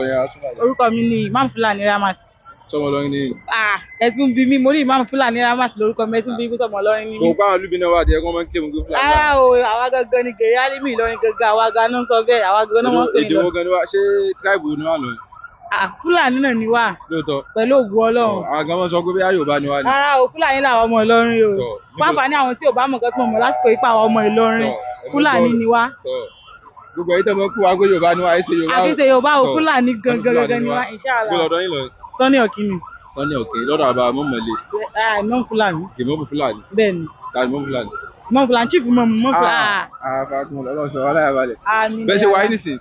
Orúkọ mi ni Imam Fulani Ramat. Sọmọ Ìlọrin ni? Ah, ẹ tún bí mi, mo ní Imam Fulani Ramat lórúkọ mi, ẹ tún bí mi pé sọmọ Ìlọrin ni mí. Gbogbo àwọn olúbi náà wà tí ẹ kọ́ máa ń kílè mú pé Fúlàní. Rárá o, àwa gangan ni Gèrè Álímì Ìlọrin gangan, àwa gan náà ń sọ bẹ́ẹ̀, àwa gangan náà wọ́n ń pè ní Èdè wo Ìlọrin. gan ni wá? Ṣé tíráìbù ni wà lọ? Ah, Fúlàní náà ni wá Lóòótọ́. pẹ̀lú ògùn Ọlọ́run. Àwọn gan máa ń sọ pé bóyá Yorùbá ni wá ni. Rárá o, Fúlàní làwọn ọmọ Ìlọrin o. Tọ́, Fún àǹfààní àwọn tí ò bá mọ̀ nǹkan tí mo mọ̀ lásìkò yìí, pa àwọn ọmọ Ìlọrin, Tọ́, ẹ mọ̀ Fúlàní gbọ́. ni wá. Tọ́, gbogbo ẹ̀yin tẹ́ mọ̀ kú wa pé Yorùbá ni wá, ẹ ṣe Yorùbá. Àfi ṣe Yorùbá o, Tọ́, Fúlàní gangan Fúlàní gangan ni wá, inshallah. Gbé lọ́dọ̀ yín lọ. Sani Ọ̀kìnì. Sanni Ọ̀kìn lọ́dọ̀ àbá mọ̀mọ́lé. Ah, Imam Fulani. Ìmọ̀mù Fúlàní. Bẹ́ẹ̀ ni. Ta ni Ìmọ̀mù Fúlàní? Imam Fulani, chief Imam, Imam Fulani. Ah, fàákùn Ọlọ́run sọ wàhálà yà balẹ̀. Àmín. Bẹ́ẹ̀ ṣe wáyé nísìn,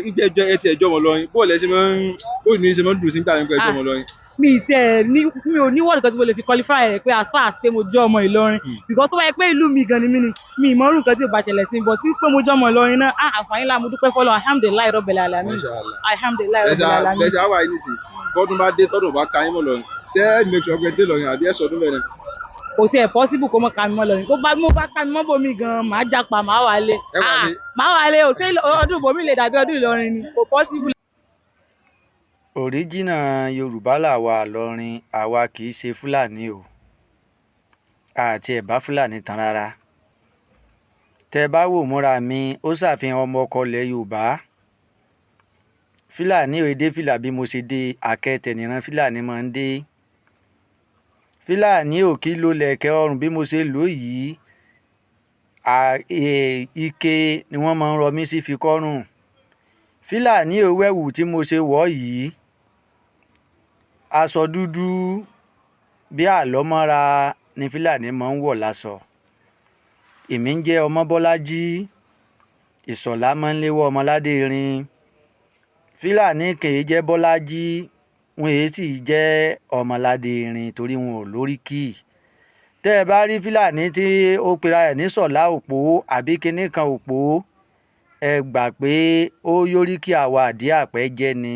ìgbẹ́ jẹ́ ẹ ti ẹjọ́ ọmọ Ìlọrin, bóòlù ẹ ṣe máa ń, bóòlù ní ṣe máa ń dùn sí nígbà yẹn pé ẹjọ́ ọmọ Ìlọrin? Mi ì tiẹ̀ ní, mi ò ní word kan tí mo lè fi qualify rẹ̀ pé as far as pé mo jẹ́ ọmọ Ìlọrin, because tó bá yẹ pé ìlú mi gan ni mí ni, mi ì mọ irú nǹkan tí ò bá ṣẹlẹ̀ sí mi, but wípé mo jẹ́ ọmọ Ìlọrin náà, ah, àǹfààní ńlá, mo dúpẹ́ fọ́lọ́run, alhamdulillahi rabbil alamin. Masha Allah. Alhamdulillahi rabbil alamin. Bẹ́ẹ̀ ṣe á wáyé nísìn, bọ́dún bá dé, tọ́dún bá ka yín mọ́ Ìlọrin, ṣé ẹ make sure pé dé Ìlọrin àbí ẹ sọdún bẹ̀rẹ̀? Kò tiẹ̀ possible kó mọ́ ka mi mọ́ Ìlọrin. Kó bá mo bá ka mi mọ́ bòmí gan, màá jápa, màá wálé. Ẹ wálé. Ah, màá wálé o. Ṣé ọdún bòmí lè dàbí ọdún Ìlọrin ni? Kò possible. Òríjìnà Yorùbá làwa Ìlọrin, àwa kì í ṣe Fúlàní o, àti ẹ̀ bá Fúlàní tan rárá. Tẹ́ ẹ bá wò múra mi, ó ṣàfihàn ọmọ ọkọ ilẹ̀ Yorùbá. Fúlàní ò dé fìlà bí mo ṣe dé, àkẹtẹ̀ nìran Fúlàní máa ń dé. Fúlàní ò kí lo lẹ̀kẹ̀ ọrùn bí mo ṣe lò yìí, ike ni wọ́n máa ń rọ mí sí fi kọ́rùn. Fúlàní ò wẹ̀wù tí mo ṣe wọ̀ yìí, aṣọ dúdú bí àlọ́mọ́ra ni Fúlàní máa ń wọ̀ láṣọ. Èmi ń jẹ́ Ọmọbọ́lájí Ìṣọ̀lá Mọ́ńléwọ́ Ọmọládé Irin. Fúlàní kì í jẹ́ Bọ́lájí, wọn èé sì jẹ́ Ọmọládé Irin torí wọn ò lóríkì. Tẹ́ ẹ bá rí Fúlàní tí ó pera ẹ̀ ní Ṣọ̀lá Òpó àbí kinní kan Òpó, ẹ gbà pé ó yóríkì àwa àdí àpẹ́ jẹ́ ni.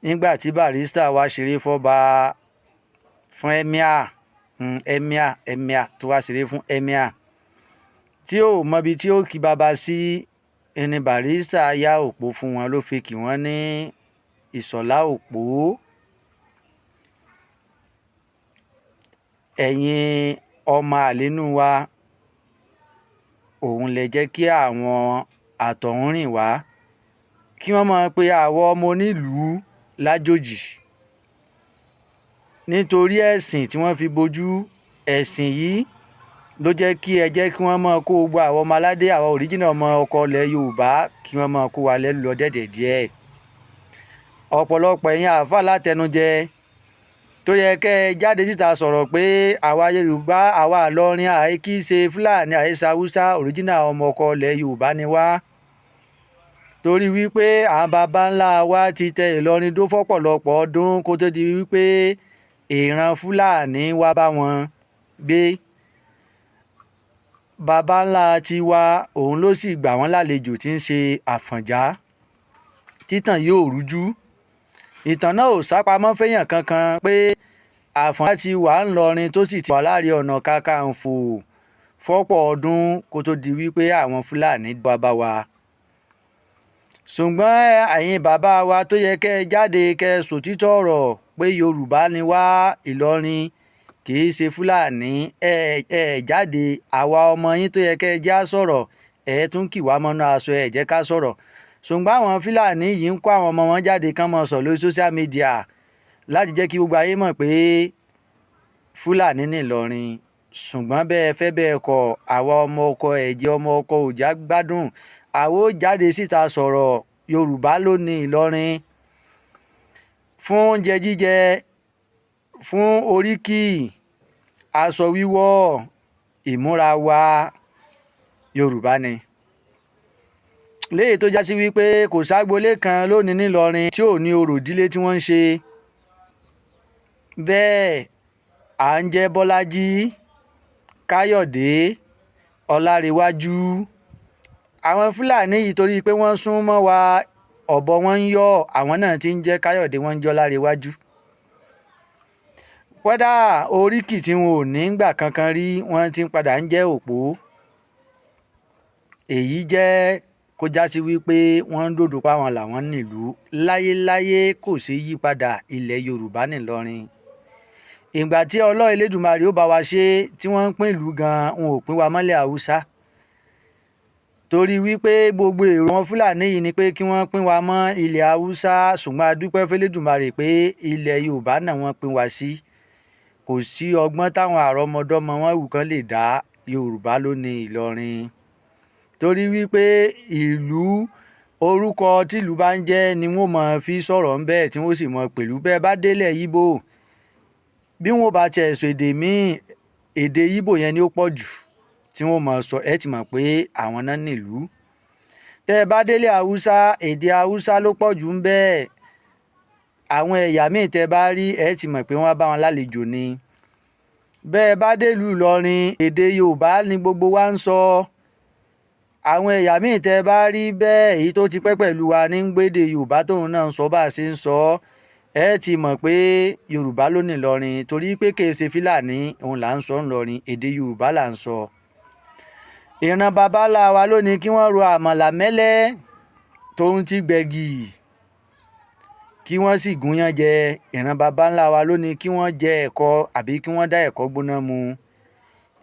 Nígbà tí Barrister wá ṣeré fọ́ba fún emir, emir, emir tó wá ṣeré fún emir tí ò mọbi tí ó kí baba sí, ẹni Barrister yá òpó fún wọn ló fi kí wọ́n ní Ìṣọ̀lá Òpó. Ẹ̀yin ọmọ àlénú wa, òun lè jẹ́ kí àwọn àtọ̀húnrìn wá kí wọ́n máa pe àwọn ọmọ onílùú lájòjì nítorí ẹ̀sìn tí wọ́n fi bojú. Ẹ̀sìn yìí ló jẹ́ kí ẹ jẹ́ kí wọ́n máa kó gbogbo àwọn ọmọ aládé, àwọn òríjìnà ọmọ ọkọ ilẹ̀ Yorùbá, kí wọ́n máa kó wa lẹ́rú lọ dẹ̀dẹ̀ díẹ̀. Ọ̀pọ̀lọpọ̀ ẹ̀yin àáfàá látẹnujẹ tó yẹ kẹ́ ẹ jáde síta sọ̀rọ̀ pé àwa Yorùbá, àwa Ìlọrin, àì kí í ṣe Fúlàní, àìsà Haúsá, òríjìnà ọmọ ọkọ ilẹ̀ Yorùbá ni wá, torí wípé àwọn baba ńlá wa ti tẹ Ìlọrin dó fọ́pọ̀lọpọ̀ ọdún kó tó di wípé ìran Fúlàní wá bá wọn gbé. Baba ńlá tiwa òun ló sì gbà wọ́n lálejò tí ń ṣe Àfọ̀njá. Títàn yóò rújú, ìtàn náà ò sápamọ́ fẹ́yàn kankan pé Àfọ̀njá ti wà ńlọrin tó sì ti wà láàrin ọ̀nà kakanfò fọ́pọ̀ ọdún kó tó di wípé àwọn Fúlàní wá bá wa. Ṣùgbọ́n ẹ̀yin bàbá wa tó yẹ kẹ́ ẹ jáde kẹ́ ẹ sòtítọ́ ọ̀rọ̀ pé Yorùbá ni wá, Ìlọrin kì í ṣe Fúlàní, ẹ ẹ jáde. Àwa ọmọ yín tó yẹ kẹ́ ẹ já sọ̀rọ̀, ẹ tún kì wá mọ́nú aṣọ, ẹ jẹ́ ká sọ̀rọ̀. Ṣùgbọ́n àwọn Fúlàní yìí ń kó àwọn ọmọ wọn jáde kán máa sọ̀rọ̀ lórí social media láti jẹ́ kí gbogbo ayé mọ̀ pé Fúlàní ní Ìlọrin. Ṣùgbọ́n bẹ́ẹ̀ fẹ́ bẹ́ẹ̀ kọ̀, àwa ọmọ ọkọ ẹ̀jẹ̀ ọmọ ọkọ òjá gbádùn, àwa ó jáde síta sọ̀rọ̀. Yorùbá ló ní Ìlọrin fún oúnjẹ jíjẹ, fún oríkì, aṣọ wíwọ̀, ìmúra wa, Yorùbá ni. Léyìí tó já sí wípé kò ságbolé kan lónìí nílọrin tí ò ní orò ìdílé tí wọ́n ń ṣe. Bẹ́ẹ̀ à ń jẹ́ Bọ́lájí, Káyọ̀dé, Ọlárẹ̀wájú. Àwọn Fúlàní yìí, torí pé wọ́n sún mọ́ wa, ọ̀bọ wọn ń yọ̀, àwọn náà ti ń jẹ́ Káyọ̀dé, wọ́n ń jẹ́ Ọlárẹ̀wájú. Kódà oríkì tí wọn ò ní gbà kankan rí, wọ́n ti ń padà ń jẹ́ Òpó. Èyí jẹ́ kó Kó já sí wípé wọ́n ń dòdò páwọn làwọn nílùú láyéláyé, kò ṣeé yí padà. Ilẹ̀ Yorùbá nìlọrin. Ìgbà tí Ọlọ́run Elédùmarè ó bá wa ṣe, tí wọ́n ń pín ìlú gan-an, wọn ò pín wa mọ́lẹ̀ Haúsá, torí wípé gbogbo èrò wọn Fúlàní yìí ni pé kí wọ́n pín wa mọ́ ilẹ̀ Haúsá. Ṣùgbọ́n a dúpẹ́ f'Elédùmarè pé ilẹ̀ Yorùbá náà wọ́n pín wa sí. Kò sí ọgbọ́n táwọn àrọ́mọdọ́mọ wọn wù kán lè dá. Yorùbá ló ní Ìlọrin, torí wípé ìlú, orúkọ tìlú bá ń jẹ́ ni wọ́n máa fi sọ̀rọ̀ ńbẹ́, tí wọ́n sì mọ̀ pẹ̀lú. Bẹ́ẹ̀ bá délẹ̀ Yíbò, bí wọ́n bá tiẹ̀ sọ èdè míì, èdè Yíbò yẹn ni ó pọ̀ jù tí wọ́n máa sọ. Ẹ ti mọ̀ pé àwọn náà nílùú. Tẹ́ ẹ bá délé Haúsá, èdè Haúsá ló pọ̀ jù ńbẹ̀. Àwọn ẹ̀yà míì tẹ́ ẹ bá rí, ẹ ti mọ̀ pé wọ́n bá wọn lálejò ni. Bẹ́ẹ̀ bá délùú Ìlọrin, èdè Yorùbá ni gbogbo wa ń sọ. Àwọn ẹ̀yà míì tẹ́ ẹ bá rí bẹ́ẹ̀, èyí tó ti pẹ́ pẹ̀lú wa ní gbédè Yorùbá tóun náà ń sọ bá a ṣe ń sọ, ẹ ti mọ̀ pé Yorùbá ló ní Ìlọrin, torí pé kì í ṣe Fúlàní òun là ń sọ ńlọrin, èdè Yorùbá là ń sọ. Ìran baba ńlá wa ló ní kí wọ́n ro àmàlà mẹ́lẹ́ tóun ti gbẹ̀gì, kí wọ́n sì gúnyán jẹ. Ìran baba ńlá wa ló ní kí wọ́n jẹ ẹ̀kọ àbí kí wọ́n dá ẹ̀kọ gbóná mu.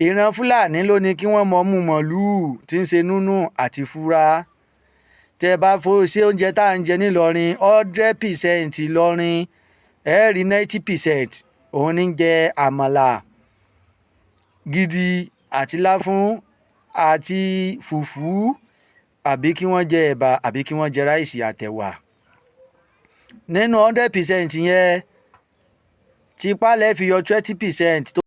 Ìran Fúlàní ló ní kí wọ́n mọmú màlúù tí ń ṣe núnú àti fúrá. Tẹ́ ẹ bá fo ṣé oúnjẹ tá à ń jẹ nílọrin, 100% Ìlọrin, ẹ rí 90% òun ní jẹ àmàlà gidi àti láfún àti fùfú, àbí kí wọ́n jẹ ẹ̀bà, àbí kí wọ́n jẹ rice àtẹ̀wà. Nínú 100% yẹn, tipá lẹ́ fi yọ 20% tó